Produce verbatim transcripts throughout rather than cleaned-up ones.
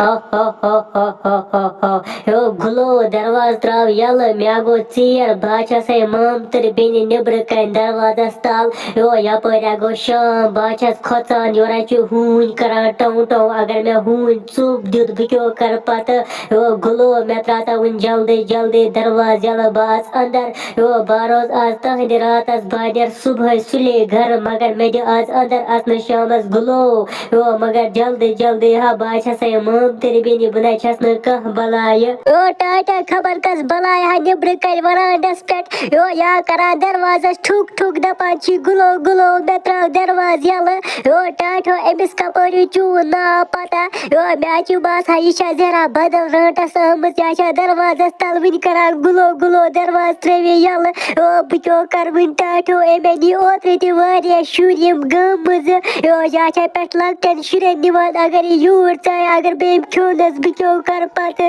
ہو، ہو، ہو، ہو، ہو، ہو، ہو۔ ہیو گُلو، دروازٕ ترٛاو یَلہٕ، مےٚ گوٚو ژیر، بہٕ ہا چھَسَے مامتٕر بیٚنہِ نیٚبرٕ کَنۍ دروازَس تَل۔ ہیو یَپٲرۍ ہا گوٚو شام، بہٕ ہا چھَس کھۄژان، یورٕ ہا چھِ ہوٗنۍ کَران ٹَو ٹَو۔ اگر مےٚ ہوٗنۍ ژوٚپ دیُت، بہٕ کیٛاہ کَرٕ پَتہٕ؟ ہیو گُلو، مےٚ ترٛاو تَو وٕنۍ جلدی جلدی دروازٕ یَلہٕ، بہٕ آس اَندَر۔ ہیو بہٕ روز آز تہنٛدِ راتَس، بہٕ ہا نیرٕ صُبحٲے سُلے گَرٕ، مگر مےٚ دِ آز اَندَر اَژنہٕ شامَس گُلو۔ ہیو مگر جلدی جلدی ہا، بہٕ ہا چھَسَے مامتٕر بیٚنہِ، بہٕ نَے چھَس نہٕ کانٛہہ بَلایہِ۔ ہیو ٹاٹا خبر کَس بَلایہِ ہا نیٚبرٕ کَنۍ وَرانڈَس پٮ۪ٹھ، ہیو یا کَران دروازَس ٹھُک ٹھُک، دَپان چھی گُلو گُلو، مےٚ ترٛاو دروازٕ یَلہٕ۔ ہیو ٹاٹھو، أمِس کَپٲرۍ چون ناو پَتہ؟ ہیو مےٚ ہا چھُ باسان، یہِ چھا زیرا بدل رانٛٹَس آمٕژ، یا چھا دروازَس تَل وٕنہِ کَران گُلو گُلو، دروازٕ ترٛٲوِو یَلہٕ۔ او، بہٕ کیٛاہ کَرٕ وۄنۍ ٹاٹھیو؟ أمۍ نی اوترٕ تہِ واریاہ شُرۍ یِم گامہٕ منٛزٕ۔ او، یہِ آسہِ ہا پٮ۪ٹھ لۄکٹٮ۪ن شُرٮ۪ن نِوان، اگر یہِ یوٗرۍ ژایہِ، اگر بہٕ أمۍ کھیوٚنَس، بہٕ کیٛاہ کَرٕ پَتہٕ؟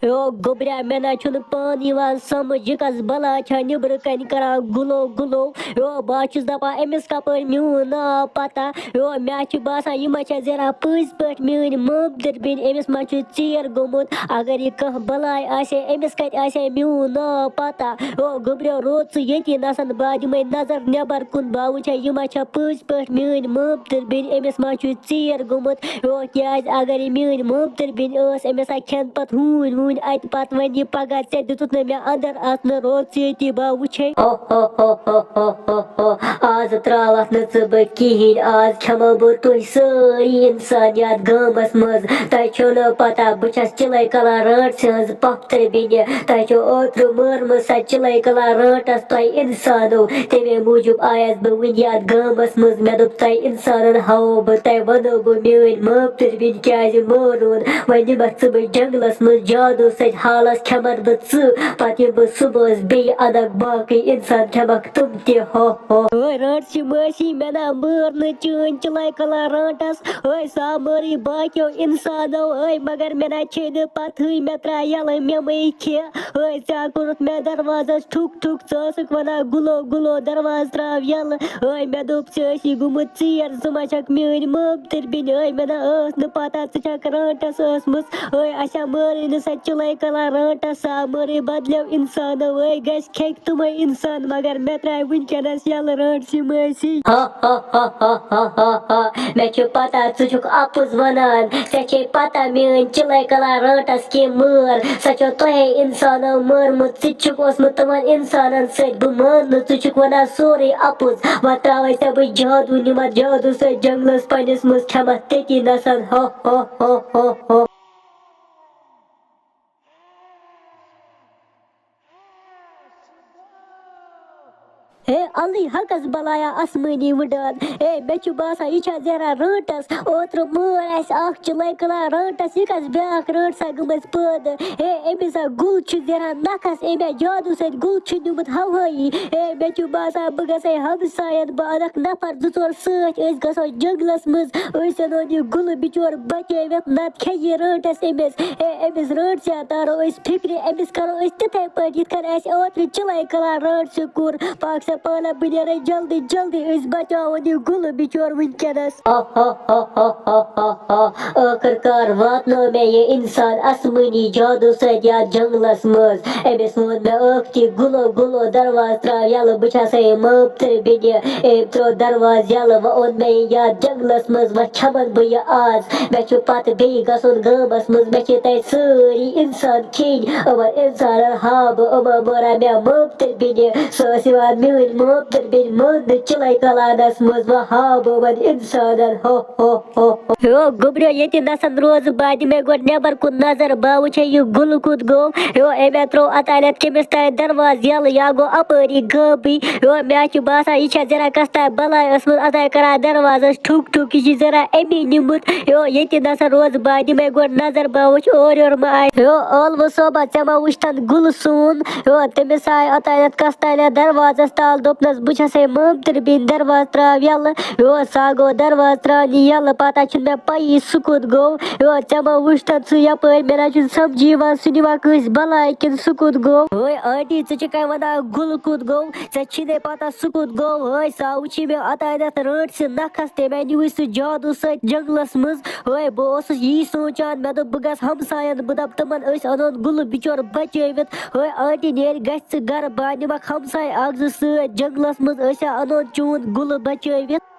او، گوٚبریا، مےٚ نہ چھُنہٕ پانہٕ یِوان سَمٕجھ، یہِ کَس بَلا چھا نیٚبرٕ کَنہِ کَران گُلو گُلو۔ او، بہٕ ہا چھُس دَپان، أمِس کَپٲرۍ میون ناو پَتہ؟ او، مےٚ چھُ باسان، یہِ ما چھےٚ زیرا پٔزۍ پٲٹھۍ میٲنۍ مامتٕر بیٚنہِ، أمِس ما چھُ ژیر گوٚمُت۔ اگر یہِ کانٛہہ بَلاے آسہِ ہے، أمِس کَتہِ آسہِ ہے میون ناو پَتہ؟ او گوٚبریو، روز ژٕ ییٚتی نَسَن، بہٕ دِمَے نظر نٮ۪بَر کُن، بہٕ وٕچھے، یہِ ما چھےٚ پٔزۍ پٲٹھۍ میٲنۍ مامتٕر بیٚنہِ، أمِس ما چھُ ژیر گوٚمُت؟ او، کیٛازِ اگر یہِ میٲنۍ مامتٕر بیٚنہِ ٲس، أمِس ہا کھٮ۪ن پَتہٕ ہوٗنۍ ووٗنۍ اَتہِ، پَتہٕ وَنہِ یہِ پَگاہ، ژےٚ دیُتُتھ نہٕ مےٚ اَندَر اَژنہٕ، روز ژٕ ییٚتی، بہٕ وٕچھے۔ ہو، ہو، ہو، ہو، ہو، ہو، ہو۔ آز ترٛاوَتھ نہٕ ژٕ بہٕ کِہیٖنۍ، آز کھٮ۪مو بہٕ تُہۍ سٲری اِنسان یَتھ گامَس منٛز۔ تۄہہِ چھو نہٕ پَتہ، بہٕ چھَس چِلَے کَلان رانٛٹسہِ ہٕنٛز پۄپھتٕر بیٚنہِ۔ تۄہہِ چھو اوترٕ مٲرمٕژ سۄ چِلَے کَلان رانٛٹَس تۄہہِ اِنسانو۔ تَمے موٗجوٗب آیَس بہٕ وٕنہِ یَتھ گامَس منٛز۔ مےٚ دوٚپ، تۄہہِ اِنسانَن ہاوو بہٕ، تۄہہِ وَنو بہٕ میٛٲنۍ مٲمتٕر بیٚنہِ کیٛازِ مٲرُن۔ وۄنۍ نِمَتھ ژٕ بہٕ جنٛگلَس منٛز، جادوٗ سۭتۍ حالَس کھٮ۪مَتھ بہٕ ژٕ۔ پَتہٕ یِمہٕ بہٕ صُبحَس بیٚیہِ اَنَکھ باقٕے اِنسان، کھٮ۪مَکھ تِم تہِ۔ ہو، ہو۔ ہٲے رانٛٹسہِ مٲسی، مےٚ نا مٲر نہٕ چٲنۍ چِلَے کَلان رانٛٹَس۔ ہٲے سۄ مٲرٕے باقیو اِنسانو۔ ہٲے مگر مےٚ نا چھے نہٕ پَتہٕے، مےٚ ترٛایہِ یَلہٕ، مےٚ مَے کھے۔ ہٲے ژےٚ کوٚرُتھ مےٚ دروازَس ٹھُک ٹھُک، ژٕ ٲسٕکھ وَنان گُلو گُلو، دروازٕ ترٛاو یَلہٕ۔ ہٲے مےٚ دوٚپ، ژےٚ ٲسی گٔمٕژ ژیر، ژٕ ما چھَکھ میٛٲنۍ مٲمتٕر بیٚنہِ؟ ہٲے مےٚ نا ٲس نہٕ پَتہ ژٕ چھَکھ رانٛٹَس ٲسمٕژ۔ ہٲے اَسہِ ہا مٲرٕے نہٕ سۄ چِلَے کَلان رانٛٹَس، سۄ ہا مٲرٕے بدلیو اِنسانو۔ ہٲے گژھِ کھیٚکۍ تِمَے اِنسان، مگر مےٚ ترٛایہِ وٕنکیٚنَس یَلہٕ رانٛٹسہِ مٲسی۔ ہا، ہا، ہا۔ مےٚ چھُ پَتہ ژٕ چھُکھ اَپُز وَنان، ژےٚ چھے پَتہ میٛٲنۍ چِلَے کَلان رانٛٹَس کیٚنٛہہ مٲر۔ سۄ چھو تۄہے اِنسانو مٲرمٕژ، ژٕ تہِ چھُکھ اوسمُت تِمَن اِنسانَن سۭتۍ۔ بہٕ مانہٕ نہٕ، ژٕ چھُکھ وَنان سورُے اَپُز۔ وۄنۍ ترٛاوَے ژےٚ بہٕ جادوٗ، نِمَتھ جادوٗ سۭتۍ جنٛگلَس پنٛنِس منٛز، کھٮ۪مَتھ تٔتی نَسَن۔ ہا، ہا، ہا، ہا، ہا۔ ہے علی حقس بلایا آسمٲنی وٕڈان۔ ہے مےٚ چھُ باسان، یہِ چھا زیران رانٛٹس۔ اوترٕ مٲر اَسہِ اکھ چِلَے کَلان رانٛٹس، یہِ کَس بیٛاکھ رانٛٹسا گٔمٕژ پٲدٕ۔ ہے أمِس ہا گُل چھُ زیران نَکھس، أمۍ ہا جادوٗ سۭتۍ گُل چھُ نیوٗمُت ہوٲیی۔ ہے مےٚ چھُ باسان، بہٕ گژھے ہمساین، بہٕ اَنَکھ نفر زٕ ژور سۭتۍ، أسۍ گژھو جنٛگلس منٛز، أسۍ اَنون یہِ گُلہٕ بِچور بچٲوِتھ، نتہٕ کھیٚیہِ یہِ رانٛٹس أمِس۔ ہے أمِس رانٛٹسہِ ہا تارو أسۍ فِکرِ، أمِس کرو أسۍ تِتھے پٲٹھۍ یِتھ کٔنۍ اَسہِ اوترٕ چِلَے کَلان رانٛٹسہِ کوٚر۔ پاک سا پانہ، بہٕ نیرے جلدی جلدی، أسۍ بچاوون یہِ گُلہٕ بِچور وٕنکیٚنس۔ ہا، ہا، ہا۔ ٲخٕر کار واتنوو مےٚ یہِ اِنسان آسمٲنی جادوٗ سۭتۍ یَتھ جنٛگلس منٛز۔ أمِس ووٚن مےٚ، ٲختی گُلو گُلو، دروازٕ ترٛاو یَلہٕ، بہٕ چھَسے مٲمتٕر بیٚنہِ۔ أمۍ ترٛوو دروازٕ یَلہٕ، وۄنۍ اوٚن مےٚ یہِ یَتھ جنٛگلس منٛز، وۄنۍ کھٮ۪مَن بہٕ یہِ آز۔ مےٚ چھُ پَتہٕ بیٚیہِ گژھُن گامَس منٛز، مےٚ چھِ تَتہِ سٲری اِنسان کھیٚنۍ۔ یِمَن اِنسانَن ہاو بہٕ، یِمَن مٲرا مےٚ مٲمتٕر بیٚنہِ۔ سۄ ٲس یِوان میٛٲنۍ مٲمتٕر بیٚنہِ مٲننہٕ چِلَے کَلانَس منٛز، وۄنۍ ہاو بہٕ یِمَن اِنسانَن۔ ہو، ہو، ہو، ہو۔ ہیو گوٚبریو، ییٚتہِ نَسَن روزٕ بہٕ، دِمے گۄڈٕ نٮ۪بَر کُن نظر، بہٕ وٕچھے یہِ گُلہٕ کُتھ گوٚو۔ ہیو أمۍ ہا ترٛوو اوتانٮ۪تھ کٔمِس تام دروازٕ یَلہٕ، یا گوٚو اَپٲری غٲبٕے۔ ہیو مےٚ ہا چھُ باسان، یہِ چھا زَرا کَس تام بَلاے ٲسمٕژ، اَتھ ہا کَران دروازَس ٹھُک ٹھُک، یہِ چھِ زَرا أمی نیوٗمُت۔ ہیو ییٚتہِ نَسَن روزٕ بہٕ، دِمے گۄڈٕ نظر، بہٕ وٕچھ اورٕ یورٕ ما آسہِ۔ ہیو ٲلوٕ صٲبا، ژےٚ ما وٕچھتَن گُلہٕ سون؟ ہیو تٔمِس آے اوتانٮ۪تھ کَس تانٮ۪تھ دروازَس تَل، دوٚپنَس، بہٕ چھَسَے مامتٕر بیٚنہِ دروازٕ ترٛاو یَلہٕ۔ یور سا گوٚو دروازٕ ترٛاونہِ یَلہٕ، پَتہ چھُنہٕ مےٚ پَیی سُہ کوٚت گوٚو۔ یور ژےٚ ما وٕچھتَن سُہ یَپٲرۍ، مےٚ نہ چھُنہٕ سَمجھی یِوان سُہ نِوا کٲنٛسہِ بَلاے کِنہٕ سُہ کوٚت گوٚو۔ ہے آنٹی، ژٕ چھَکھَے وَنان گُلہٕ کوٚت گوٚو؟ ژےٚ چھی نَے پَتہ سُہ کوٚت گوٚو۔ ہے سا وٕچھی مےٚ اوٚتانٮ۪تھ رٲنٛٹسہِ نَکھَس تہِ، مےٚ نیوٗ سُہ جادوٗ سۭتۍ جنٛگلَس منٛز۔ ہے بہٕ اوسُس یی سونٛچان، مےٚ دوٚپ بہٕ گژھٕ ہمسایَن، بہٕ دَپہٕ تِمَن أسۍ اَنون گُلہٕ بِچور بَچٲوِتھ۔ ہے آنٹی، نیرِ گژھِ ژٕ گرٕ، بہٕ نِمَکھ ہمساے اَکھ زٕ سۭتۍ۔ جنٛگلَس منٛز أسۍ ہا اَنون چون گُلہٕ بَچٲوِتھ۔